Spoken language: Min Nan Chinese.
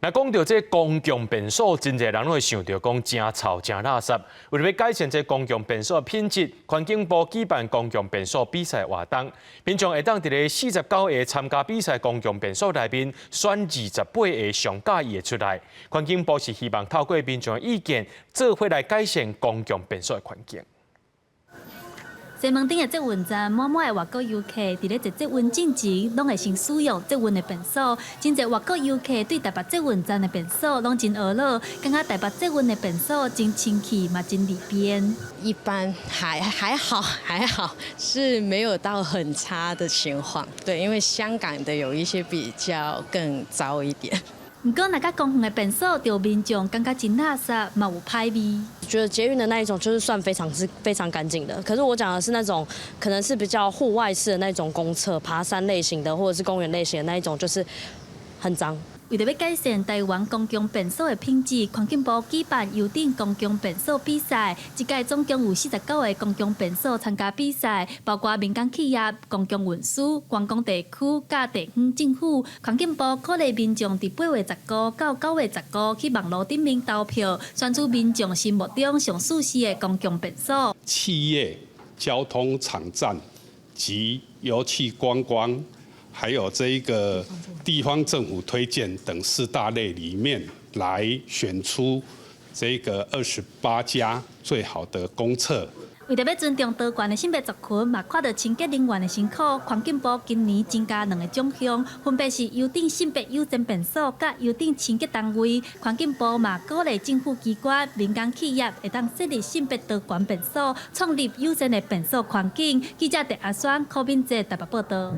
若講著這公共便所，真濟人攏會想著講誠臭、誠垃圾。為著欲改善這公共便所的品質，環境部舉辦公共便所比賽活動，民眾會當佇咧49個參加比賽公共便所內面選28個上佮意的出來。環境部是希望透過民眾的意見，做伙來改善公共便所的環境。西門町的捷運站滿滿的外國遊客，佇咧坐捷運進前，攏會先使用捷運的便所。真濟外國遊客對台北捷運站的便所攏真懊惱，感覺台北捷運的便所真清氣嘛真利便。一般還好還好，是沒有到很差的情況。對，因為香港的有一些比較更糟一點。毋過，若佮公園的便所，就民眾感覺真垃圾，嘛有歹味。覺得捷運的那一種就是算非常是非常乾淨的，可是我講的是那種可能是比較戶外式的那種公廁，爬山類型的或者是公園類型的那一種，就是很髒。為著欲改善台灣公共便所的品質，環境部舉辦優等公共便所比賽。這屆總共有49個公共便所參加比賽，包括民間企業、公共運輸、觀光地區、佮地方政府。環境部鼓勵民眾佇8月15到9月15去網路頂面投票，選出民眾心目中上舒適的公共便所。企業、交通場站及遊憩觀光，還有這一個地方政府推薦等四大類裡面來選出這個28家最好的公廁。為著欲尊重多元的性別族群，嘛看著清潔人員的辛苦，環境部今年增加兩個獎項，分別是優等性別友善便所佮優等清潔單位。環境部嘛鼓勵政府機關、民間企業會當設立性別多元便所，創立友善的便所環境。記者鄭阿雙、柯敏哲台北報導。